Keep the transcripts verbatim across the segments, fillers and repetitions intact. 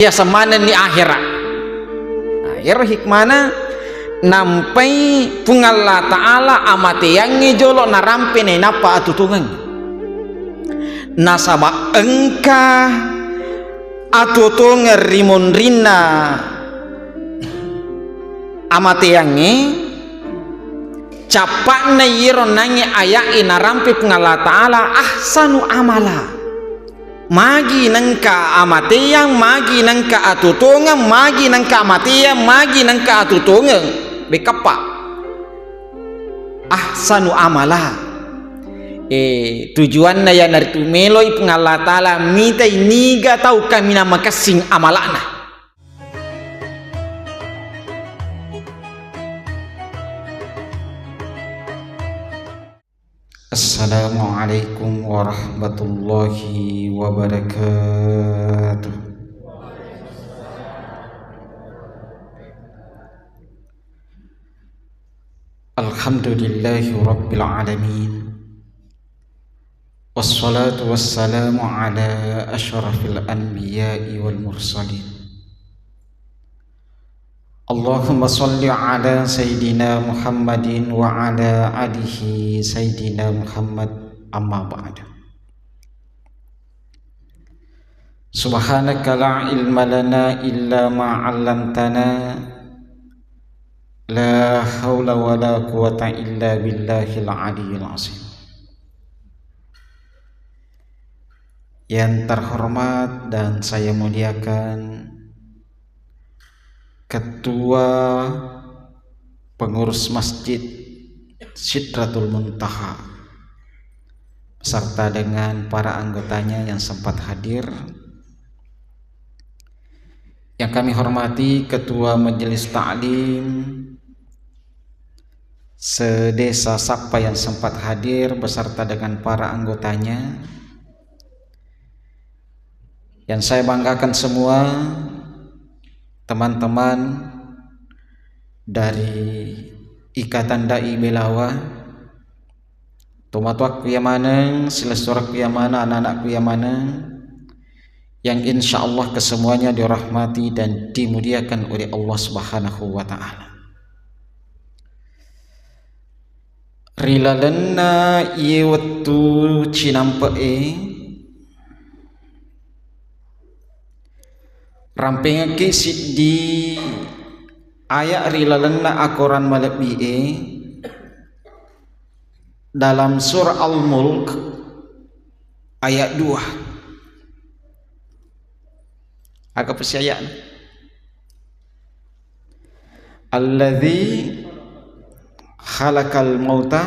Iya semanenni akhera. Nah, ero hikmana nampai Puang Allah Ta'ala amateangnge jolo narampe nainappa atutungeng. Nasaba engka atutungeng ri munrinna amateangnge, cappa'na iyero nangnge aya'e narampe Puang Allah Ta'ala, ahsanu amala. Magi nengka amateang, magi nengka atutungeng, magi nengka amateang, magi nengka atutungeng. Bekkappa. Ahsanu amala. Eh, tujuanna iyanaritu meloi Puang Allah Ta'ala mitai niga tau kaminang makessing amala'na. Assalamualaikum warahmatullahi wabarakatuh. Alhamdulillahi rabbil alamin. Wassalatu wassalamu ala asyrafil anbiya'i wal mursalin. Allahumma salli ala Sayyidina Muhammadin wa ala alihi Sayyidina Muhammad, amma ba'du. Subhanaka la ilma lana illa ma 'allamtana, la haula wa la quwwata illa billahil aliyyil azim. Yang terhormat dan saya muliakan, Ketua Pengurus Masjid Sidratul Muntaha, beserta dengan para anggotanya yang sempat hadir, yang kami hormati Ketua Majelis Taklim se-Desa Sappa yang sempat hadir beserta dengan para anggotanya. Yang saya banggakan semua, teman-teman dari Ikatan Dai Belawa, tomatoakku iya maneng, silessurekku iya maneng, anak-anakku iya maneng, yang insya Allah kesemuanya dirahmati dan dimuliakan oleh Allah Subhanahu wa Ta'ala. Ri lalenna iye wettu cinampe'e, rampengekki siddi aya' ri lalenna akoran malebbi'e dalam surah Al-Mulk ayat dua. Aga pesi ayatna? Alladzi khalaqal mauta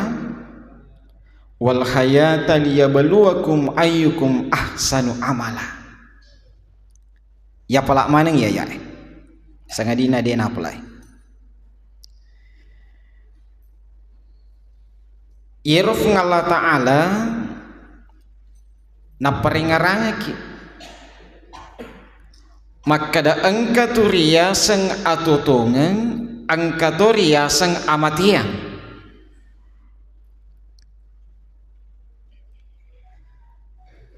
wal hayata liyabluwakum ayyukum ahsanu amala. Yapala maneng iya, ya. Sangadinna de' napalai. Iyero Puang Allah Ta'ala napparengngerangekki makkeda engka tu riyaseng atotongeng, engka to riyaseng amateang.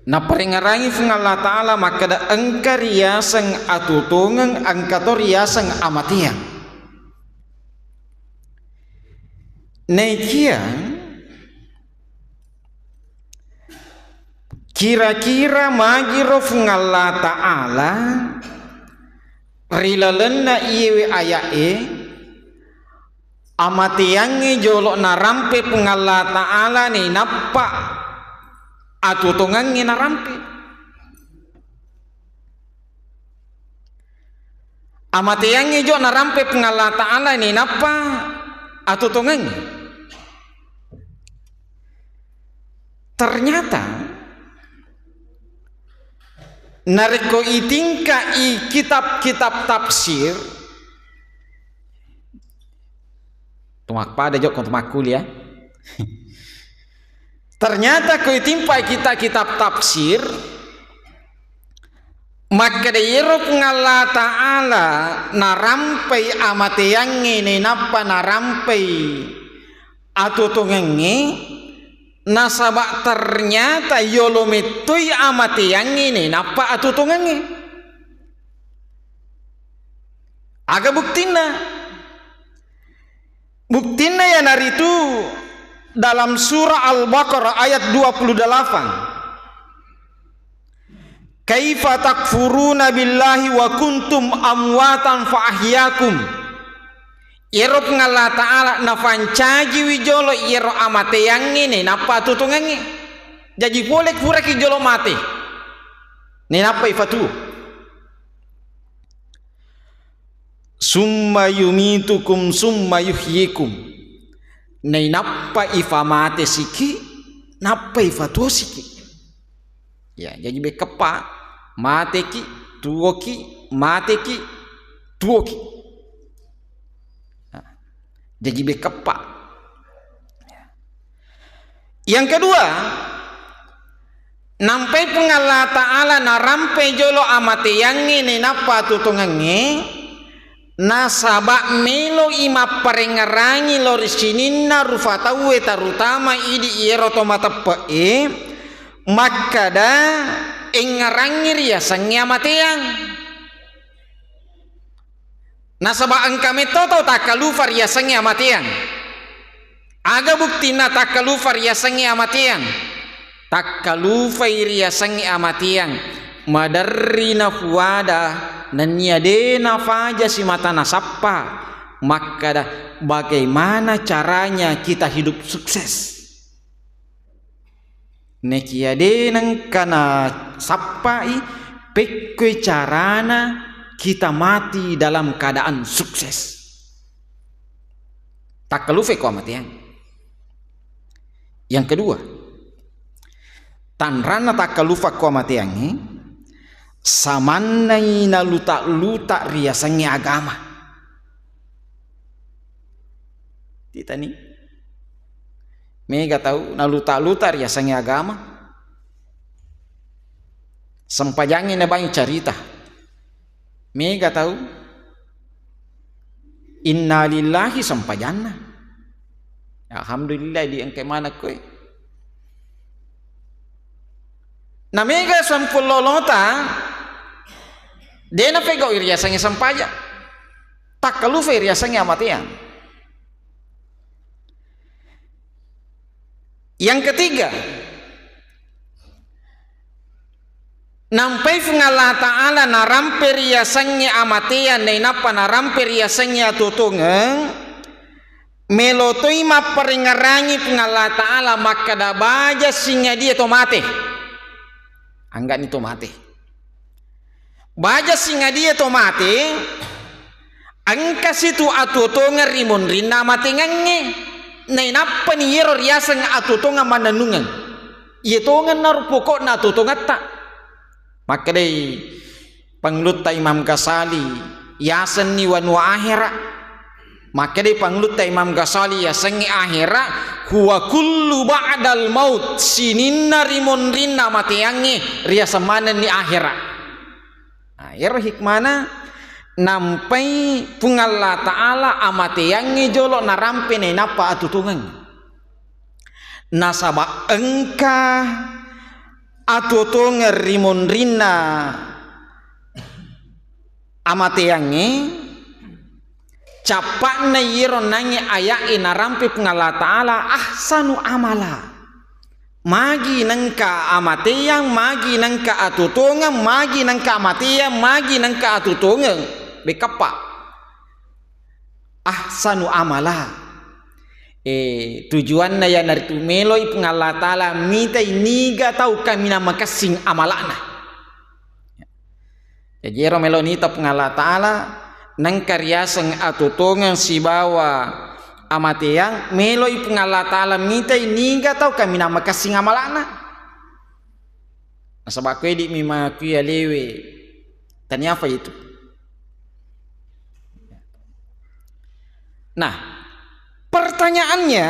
Napparengngerangi Puang Allah Ta'ala makkeda engka riyaseng atotongeng, engka to riyaseng amateang. Naikia kira-kira magiro Puang Allah Ta'ala ri lalenna iyewe aya'e, amateangnge jolo narampe Puang Allah Ta'ala nainappa atutongengnge narampe. Amateangnge jo narampe Puang Allah Ta'ala nainappa atutongengnge. Ternyata narekko itingkai kitab-kitab tafsir, tumakpada jokko tumakkulia. Ternyata ko itimpai kitab-kitab tafsir, makkeda iyero Puang Allah Ta'ala narampai amateangnge nainappa narampai atutongengnge, nasaba ternyata yolo mettoi amateangnge nainappa atutongengnge. Aga buktinna? Buktinna iyanaritu dalam surah Al-Baqarah ayat dua puluh delapan. "Kaifa takfuruna billahi wa kuntum amwatan fa ahyakum." Iyaro Puang Allah Ta'ala nafancajiwi jolo iyaro amateangnge nainappa atuotongengnge. Jaji pole puraki jolo mate, nainappa ifatuo. "Summa yumitukum summa yuhyikum." Nainappa ifamatesiki, nappa ifatuosiki. Ya, jaji bekkeppa, mateki, tuoki, mateki, tuoki. Nah, jaji bekkeppa. Yang kedua, nampai Puang Allah Ta'ala narampe jolo amateangnge nainappa atuotongengnge, nasaba melo'i mapparengngerangi lao ri sininna rufa tauwe, terutama idi iyaro to mateppe'e, makkada engngerangngi riasengnge amateang. Nasaba engka metto tau takkalufa riasengnge amateang. Aga buktinna takkalufa riasengnge amateang? Takkalufai riasengnge amateang, maderri nafuada nennia de nafaja simata nasappa, makkada, "Bagaimana caranya kita hidup sukses?" Nekia de nengka nasappai, pekkoi carana kita mati dalam keadaan sukses. Takkalufai ko amateang. Yang kedua, tanranna takkalufa ko amateangnge, samannai naluta-luta riasengnge agama. Titani. Mega tau naluta-luta riasengnge agama. Sempajangnge nabaing carita. Mega tau innalillahi sempajanna. Alhamdulillah, di engke maneng koe. Na mega sempullolota de napegau riasengnge sempajang. Takkalufai riasengnge amateang. Yang ketiga, nampai Puang Allah Ta'ala narampe riasengnge amateang, nainappa narampe riasengnge atuotongeng, melo toi mapparengngerangi Puang Allah Ta'ala makkada, "Baja singadia to mate." Anggani to mate. Baja singadia to mate, engkasi tu atuotongeng ri monrinna amateangnge. Nainappani iyaro riaseng atuotongeng mannennungeng. Iya tongenna ro pokokna atuotongetta. Makkedai Pangulutta Imam Ghazali, yasenni wanua ahera. Makkedai Pangulutta Imam Ghazali, yasengnge ahera, huwa kullu ba'dal maut, sininna ri monrinna amateangnge riaseng manenni ahera. Nah, ero hikmana, nampai Puang Allah Ta'ala amateangnge jolo narampe nainappa atuotongeng. Nasaba engka atuotongeng ri monrinna amateangnge, cappa'na iyero nangnge aya'e narampe Puang Allah Ta'ala, ahsanu amala. Magi nengka amateang, magi nengka atuotongeng, magi nengka amateang, magi nengka atuotongeng. Bekkappa. Ahsanu amala. Eh, tujuanna iyanaritu meloi Puang Allah Ta'ala mitai niga tau kaminang makessing amala'na. Jaji ero melo nita Puang Allah Ta'ala, nengka riaseng atuotongeng sibawa amateang, meloi Puang Allah Ta'ala mitai niga tau kaminang makessing amala'na. Nasaba ko edimi makui alewe, taniafa itu. Nah, pertanyaannya,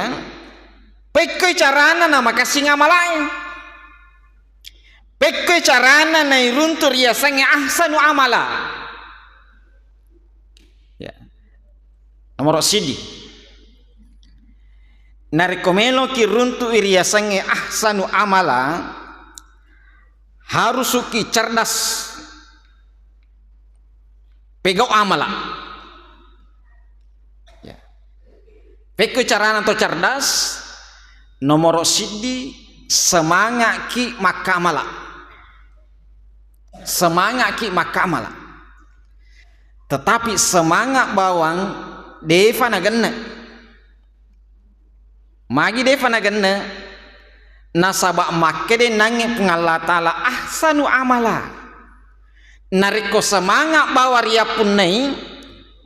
pekkoi carana namakessing amala'e? Pekkoi carana nairuntu riasengnge ahsanu amala? Ya. Nomoro sidi. Narekko meloki runtu'i riasengnge ahsanu amala, harusuki cerdas pegau amala. Pekko carana to cerdas, nomoro siddi, semanga'ki makkamala. Semanga'ki makkamala. Tetapi semangat bawang defa nagenne. Magi defa nagenne? Nasaba makkede nangnge Puang Allah Ta'ala ahsanu amala. Narekko semangat bawa riappunnai,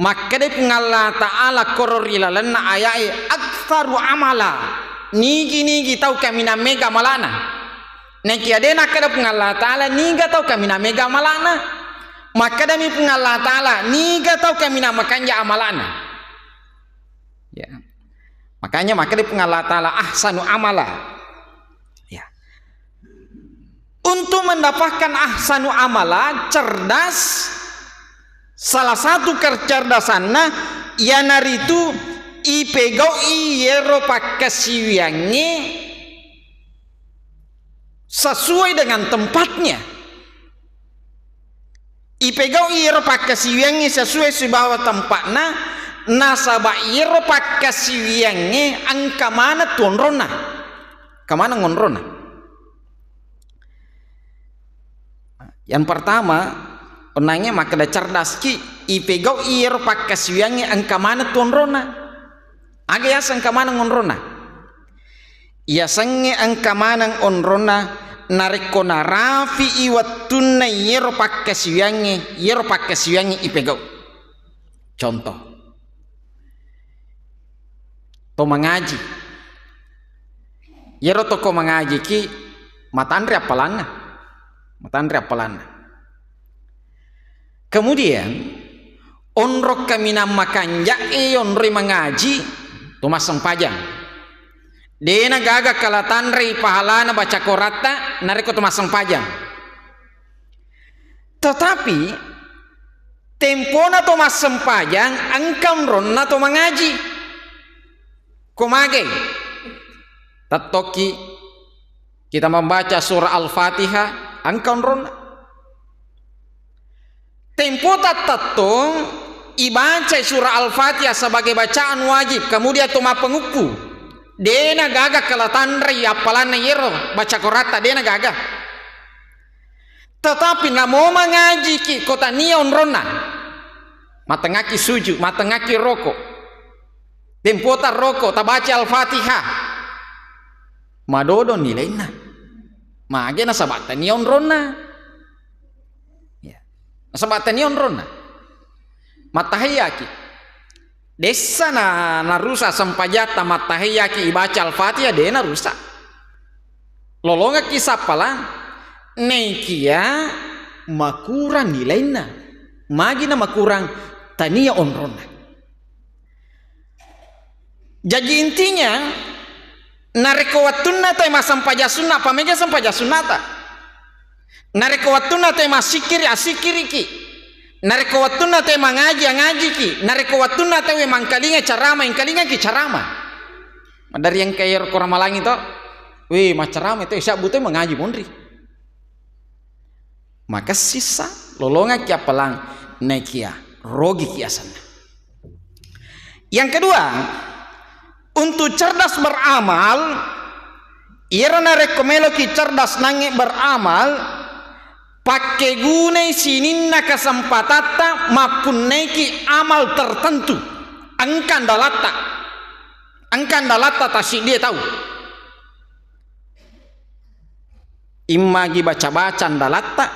makkede Puang Allah Ta'ala koro ri lalenna aya'e, aktsaru amala, nigi-nigi tau kaminang mega amalana. Naekia de nakkeda Puang Allah Ta'ala niga tau kaminang mega amalana, makkedami Puang Allah Ta'ala niga tau kaminang makanja amalana. Ya. Makanya makkeda Puang Allah Ta'ala ahsanu amala. Ya. Untuk mendapatkan ahsanu amala, cerdas, salah satu kecerdasanna iyanaritu ipegau'i yero pakkasiwiyangnge sesuai dengan tempatnya. Ipegau'i yero pakkasiwiyangnge sesuai sibawa tempatna, nasaba yero pakkasiwiyangnge engka maneng tu onronna. Engka maneng onronna. Yang pertama, onnangnge makkeda cerdaski, ipegau'i yero pakkasiwiyangnge engka maneng tu onronna. Aga yaseng engka maneng onronna? Yasengnge engka maneng onronna narekko narafi'i wettunna yero pakkasiwiyangnge, yero pakkasiwiyangnge ipegau. Contoh, to mangaji. Yero toko mangajiki matanre appalanna. Matanre appalanna. Kemudian, onro kaminang makanja'e onroi mangaji to massempajang. Dena gaga kala tanrei pahalana baca koratta narekko to massempajang. Tetapi, tempona to massempajang engka onronna to mangaji. Ko mage? Tettokki kita membaca surah Al-Fatihah, engka onronna. Tempo tattettong ibacai surah Al-Fatihah sebagai bacaan wajib, kemudian to mappengukku. Dena gaga kala tanrei appalanna yero baca koratta, dena gaga. Tetapi namo mangajiki ko tania onronna, matengaki sujud, matengaki roko, tempota roko, tabaca Al-Fatihah, madodo nilainna. Mage nasaba tania onronna. Ya. Nasaba tania onronna. Mattahayyaki. Dessa na, narusak sempajatta mattahayyaki ibaca Al-Fatihah, de narusak. Lolongekki sappalang, naikia makurang nilainna. Magi na makurang? Tania onronna. Jaji intinya, narekko wettunna taue massempajang sunna, pamega sempajang sunnata. Narekko wettunna taue massikkiri, assikkiriki. Narekko wettunna taue mangaji, angajiki. Narekko wettunna taue mangkalinga carama, engkalingaki carama. Maddari engka ero ko ramalangi to, weh, maccarama to, siabbu to mangaji monri. Makessissa, lolongakki appalang, naikia rogiki asenna. Yang kedua, untuk cerdas beramal, iyaro narekko meloki cerdas nangnge beramal, pakkegunai sininna kesempatatta mappunnaiki amal tertentu. Engka andalatta. Engka andalatta tassiddie tau. Immagi baca-baca andalatta,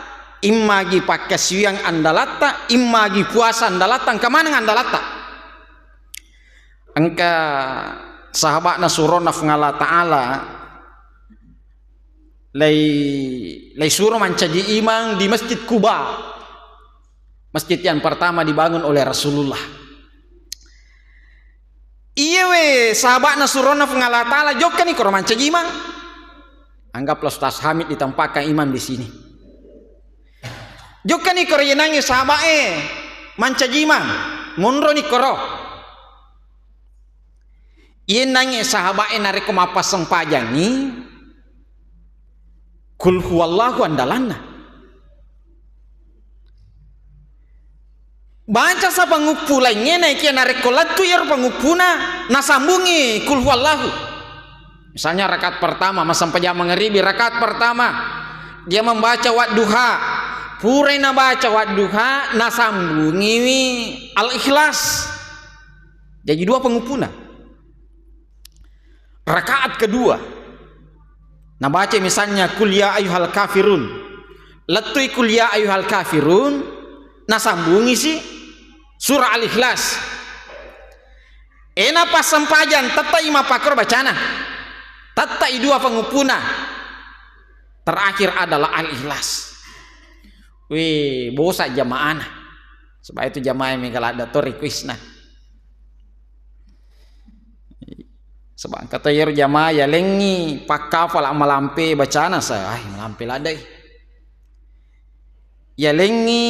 immagi pakkasiwiang andalatta, immagi puasa andalatta, engka maneng andalatta. Engka sahaba'na surona Puang Allah Ta'ala lei-, leisuro mancaji imang di Masjid Quba. Masjid yang pertama dibangun oleh Rasulullah. Iyewe sahaba'na surona Puang Allah Ta'ala, jokkani koro mancaji imang. Anggaplah Ustaz Hamid ditempatkan imam di sini. Jokkani koro yenangnge sahaba'e mancaji imang. Monroni koro. Yenangnge sahaba'e narekko mappassempajangngi, Qul huwallahu andalanna. Baca sa panguppu laingnge, naekia narekko lettu iyaro panguppuna, nasambungi kul huwallahu. Misalnya rakaat pertama, massempajang mangaribi, rakaat pertama, dia membaca Wadduha. Purai nabaca Wadduha, nasambungiwi Al-Ikhlas. Jadi dua panguppuna. Rakaat kedua, nabaca misalnya kul ya ayyuhal kafirun. Lettui kul ya ayyuhal kafirun, nasambungisi surah Al-Ikhlas. Ena passempajang, tettai mappakkoro bacana. Tettai dua panguppuna. Terakhir adalah Al-Ikhlas. Wih, bosa jamaahna. Sebab itu jamaah yang mega ladda to requestna. Sebab kata iyaro jamaah yalengngi pakkafala malampe bacana sa, ai, malampe laddai. Yalengngi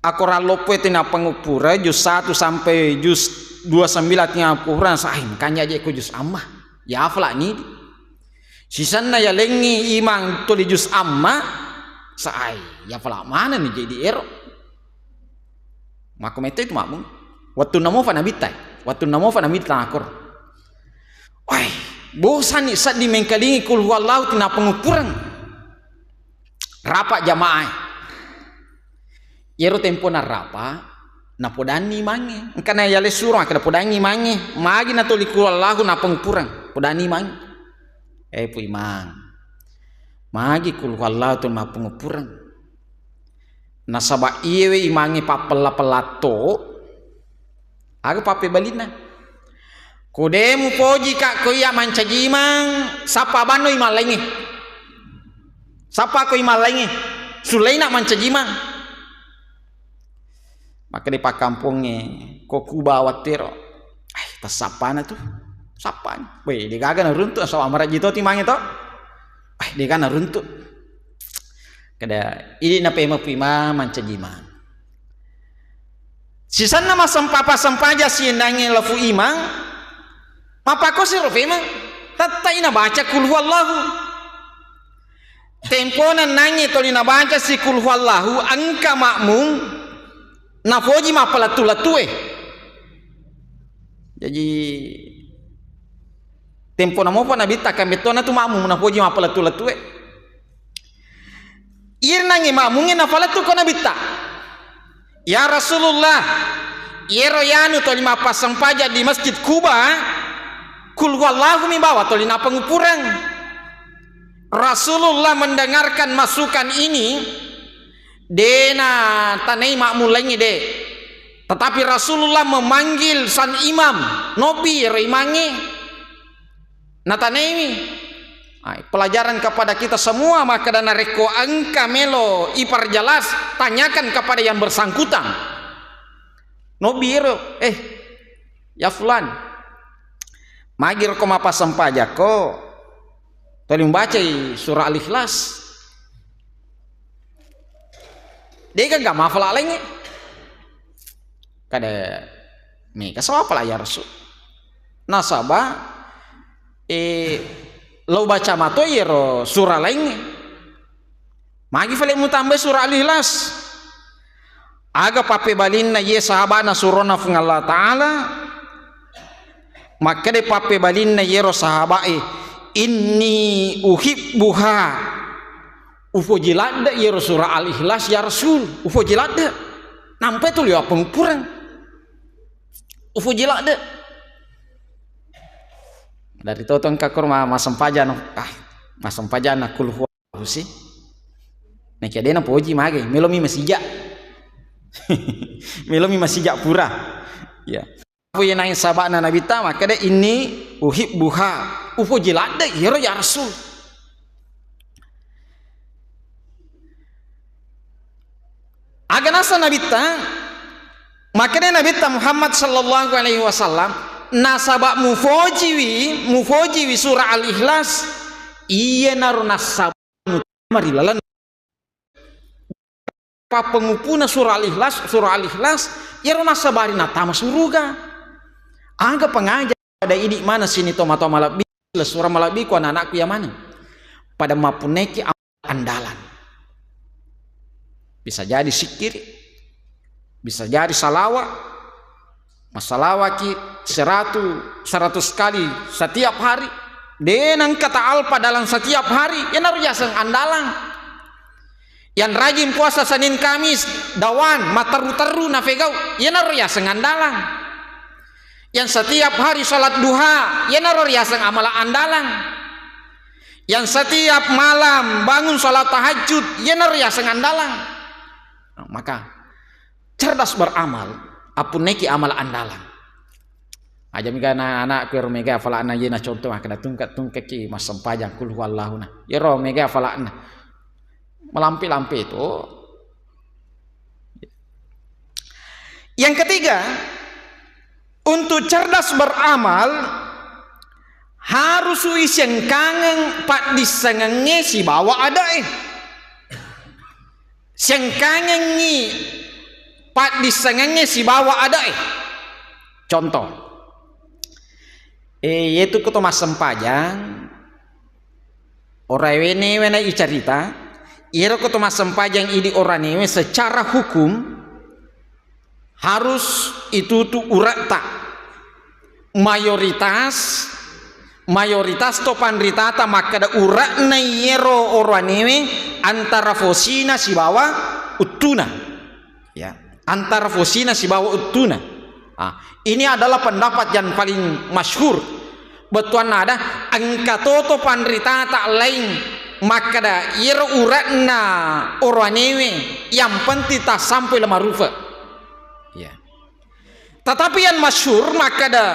akorang loppo itu nappanguppura juz satu sampai juz dua sembilan tinggal pura sa, ai, makanya aja ko juz amma. Ya hafala ni. Sisenna yalengngi imang tuli juz amma, sa, ai, ya hafala manenni jadi ero. Makko metta itu makmum. Wettunna mofa nabitta, wettunna mofa nabitta nakor. Wai, bosanni sedding mengkalingi kul huwallahu tinappanguppureng. Rapa jamaah. Iyaro tempona rapa, napodanni imangnge. Engkana yale suro, makkeda podangngi imangnge. Magi natoli kul huwallahu nappanguppureng. Podanni imangnge. Eh, pu imang. Magi kul huwallahu tu mappanguppureng. Nasaba iyewe imangnge pappella-pella to, aga pappebalinna? Ko de mupoji ka ko iya mancaji imang, sappa banno imang laingnge. Sappa ko imang laingnge, sulaina mancaji imang. Makkeda pakkampongnge, ko Kuba wattero. Ai, tessappana tu. Sappani. Weh, degaga naruntu, nasaba marajji to timangnge to. Ai, degaga naruntu. Kada idi napemeppu imang mancaji imang. Sisenna masempa-, passempaja siennangnge lafu imang, mappakkosiro femeng, tettai nabaca kul huwallahu. Tempona nangnge toli nabaca si kul huwallahu, engka makmum nafoji mappalettu-lettue. Jaji, tempona mopa nabitta, kambettona tu makmum nafoji mappalettu-lettue. Iyanangnge makmungnge nafalettu ko nabitta. Ya Rasulullah, iyero yanu toli mappassempajang di Masjid Kuba, kul huwallahu mi bawa toli nappanguppureng. Rasulullah mendengarkan masukan ini, dena tanai makmum laingnge de. Tetapi Rasulullah memanggil sang imam, nopi ero imangnge. Natanaiwi. Ai, pelajaran kepada kita semua, makkeda narekko engka melo iperjelas, tanyakan kepada yang bersangkutan. Nobi ero, eh, ya fulan, magi ro ko mappassempajang ko, toli mubacai surah Al-Ikhlas. Degaga mafala laingnge. Kada mega sawapala ya Rasul. Nasaba, eh, lao baca mato iyero surah laingnge. Magi fale mutambai surah Al-Ikhlas. Aga pappebalinna iye sahaba'na surona Puang Allah Ta'ala? Makkeda pappebalinna iyero sahaba'e, "Inni uhibbuha." Ufoji ladde iyero surah Al-Ikhlas, ya Rasul. Ufoji ladde. Nampai tuli appenguppureng. Ufoji ladde. Dari toto engka koro ma-, massempajang, ah, massempajang na kul huwa. Husi. Nakia de napoji mage, melomi masija. Melomi masija pura. Ya. Apa yang naik sahaba'na Nabitta, makkeda, "Inni uhibbuha." Ufoji ladde iyero ya Rasul. Aga nasa Nabitta, makkeda Nabitta Muhammad sallallahu alaihi wasallam, nasaba mufojiwi, mufojiwi surah Al-Ikhlas, iyanaro nasaba mari lalan pappenguppuna surah Al-Ikhlas, surah Al-Ikhlas, iyaro nassabari natama suruga. Aga pangaja pada idi mana sini toma-toma malebbi, surah malebbi ku anak-anakku ya mana. Pada mapuneki andalan. Bisa jadi sikkiri. Bisa jadi salawa, massalawaki seratu, seratus kali setiap hari, de nengka ta alpa dalam setiap hari, iyanaro yaseng andalang. Yang rajin puasa Senin Kamis, dawan, matteru-teru nafegau, iyanaro yaseng andalang. Yang setiap hari salat duha, iyanaro yaseng amala andalang. Yang setiap malam bangun salat tahajud, iyanaro yaseng andalang. Nah, maka cerdas beramal, appunneki amal andalang. Aja mega na anakku ero mega fala'na, iye na contoh makkeda tungke-tungkeki massempajang kul huwallahu na. Iyero mega fala'na. Malampe-lampe to. Yang ketiga, untuk cerdas beramal, harus ui siengkangeng paddissengengnge sibawa ada'e. Siengkangengngi paddissengengnge sibawa ada'e. Contoh, eh, yetu ko to massempajang, orawenewe na icarita, iyero ko to massempajang idi oranewe secara hukum harus itutu ura'ta. Mayoritas, mayoritas to panritata makkeda ura'na iyero oroanewe antara fosina sibawa uttuna. Ya, antara fosina sibawa uttuna. Ah, ini adalah pendapat yang paling masyhur. Bettuanna ada, engka toto panritata laing makkeda iyero ura'na oroanewe yang penting tassampoi lemarufe. Ya. Tetapi yang masyhur makkeda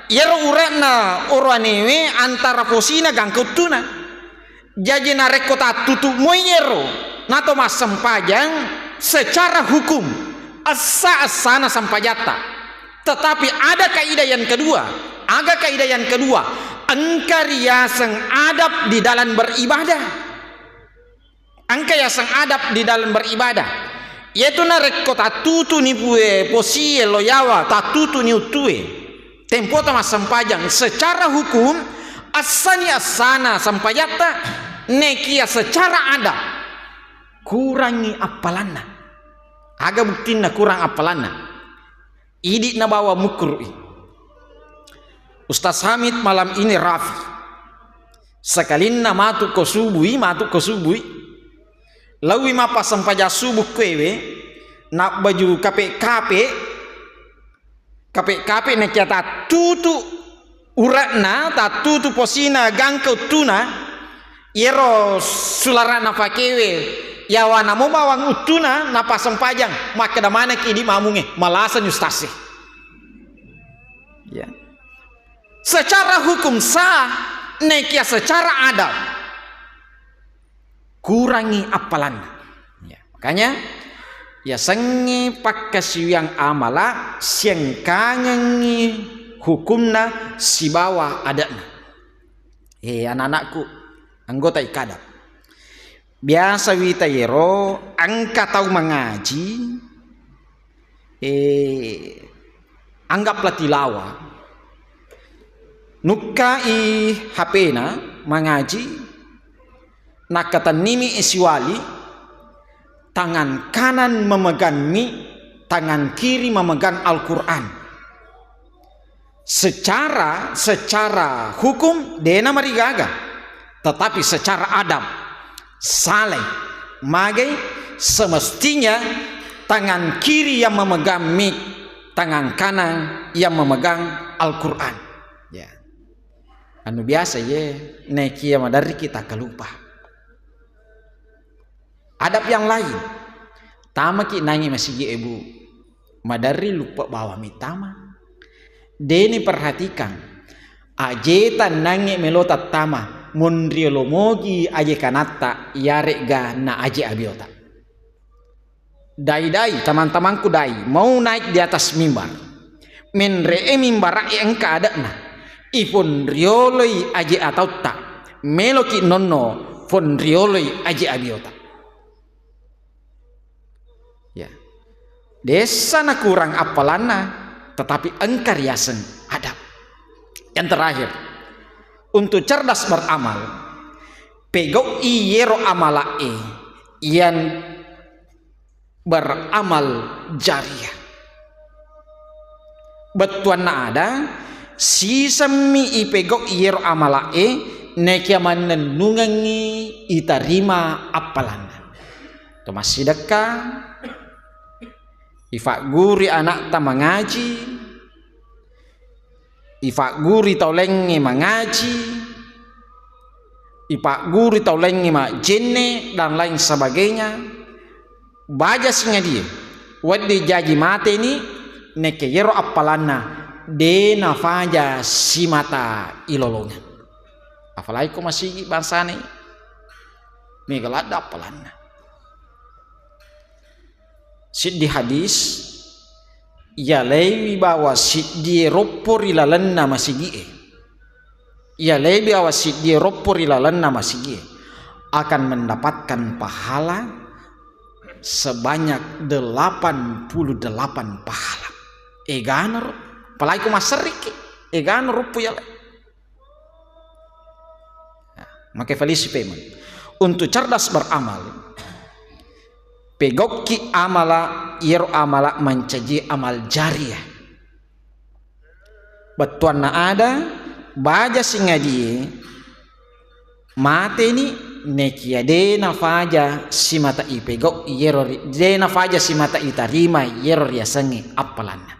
iyero ura'na oroanewe antara fosina gangka uttuna. Jaji narekko tattutu moi iyero nato massempajang secara hukum essa-essana sempajatta. Tetapi ada kaidah yang kedua. Aga kaidah yang kedua? Engka riaseng adab di dalam beribadah. Engka yaseng adab di dalam beribadah. Iyetu narekko tattutuni pue posie lo yawa, tattutuni uttue. Tempota massempajang secara hukum, assani assana sempajatta, nekia secara adab kurangi appalanna. Aga buktinna kurang appalanna? Idi nabawa mukru'i. Ustaz Hamid malam ini rafi. Sekalinna matu ko subui, matu ko subui. Laui mappassempajang subuh kuewe, nabbaju kape-kape, kape-kape nekia tattutu ura'na, tattutu posina gangka uttuna, iyero sulara nafakewe, yawana mo bawang uttuna, napassempajang, makkeda manekki idi mamungnge, malasani ustaz e. Ya. Secara hukum sah, nekia secara adab kurangi appalanna. Ya, makanya, yasengnge pakkasiwiang amala, siengkangengngi hukumna sibawa adabna. Eh, anak-anakku, anggota ikadab. Biasa wita yero engka tau mangaji, eh, anggaplah tilawa, nukkai H P-na mangaji, nakkatennimi siwali, tangan kanan memegang mic, tangan kiri memegang Al-Quran. Secara, secara hukum dena marigaga, tetapi secara adab salai. Magai? Semestinya tangan kiri yang memegang mic, tangan kanan yang memegang Al-Quran. Ya. Anu biasa ye, nekia maderri kita kalupa. Adab yang lain. Tamaki nangi masigi ebu. Maderri lupa bawa mitama. Deni perhatikan. Ajeta nangi melo tattama. Monrio lomogi aje kanatta. Yaregga na aje abiota. Dai-dai, teman-temanku dai, mau naik di atas mimbar. Menre'e mimbara'e engka ade'na. Iponrioloi aje atautta. Meloki nonno fonrioloi aje abiota. Ya. Dessa nakurang appalanna, tetapi engka riaseng adab. Yang terakhir, untuk cerdas beramal, pegau'i yero amala'e yang beramal jariah. Bettuanna ada, sisemmi ipegau iyero amala'e, nekia mannennungengngi itarima appalanna. To massidekka, ifagguri anakta mangaji, ifagguri tau laingnge mangaji, ifagguri tau laingnge majjenne, dan lain sebagainya. Baja singadie, wedding jaji mateni, nekke yero appalanna de nafaja simata ilolongeng. Apalagi ko masigi bangsana, mega ladda appalanna. Siddi hadis, iyalaiwi bawa siddie roppo ri lalenna masigie. Iyalaiwi bawa siddie roppo ri lalenna masigie akan mendapatkan pahala sebanyak delapan puluh delapan pahala. Egana ro, apalagi ko masserriki, egana roppo iyalai. Nah, make falisi payment. Untuk cerdas beramal, pegokki amala, iyero amala mancaji amal jariah. Bettuanna ada, baja singadie mateni, nekia de nafaja simata ipegau iyero ri-, de nafaja simata itarima iyero riasengnge appalanna.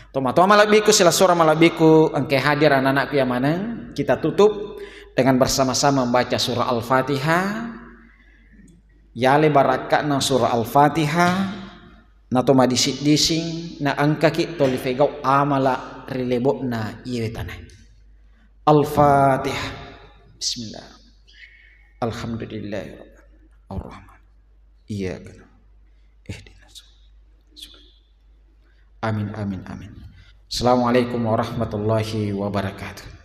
Tomatoa malebbiku, silessureng malebbiku, engka hadir anak-anakku yang maneng, kita tutup dengan bersama-sama membaca surah Al-Fatihah. Yale barakka'na surah Al-Fatihah, nato madising-dising, na engkaki toli fegau amala ri lebo'na iyewe tanae. Al-Fatihah. Bismillah. Alhamdulillahirrahmanirrahim. Iyyaka na'budu. Ihdinas. Amin, amin, amin. Assalamualaikum warahmatullahi wabarakatuh.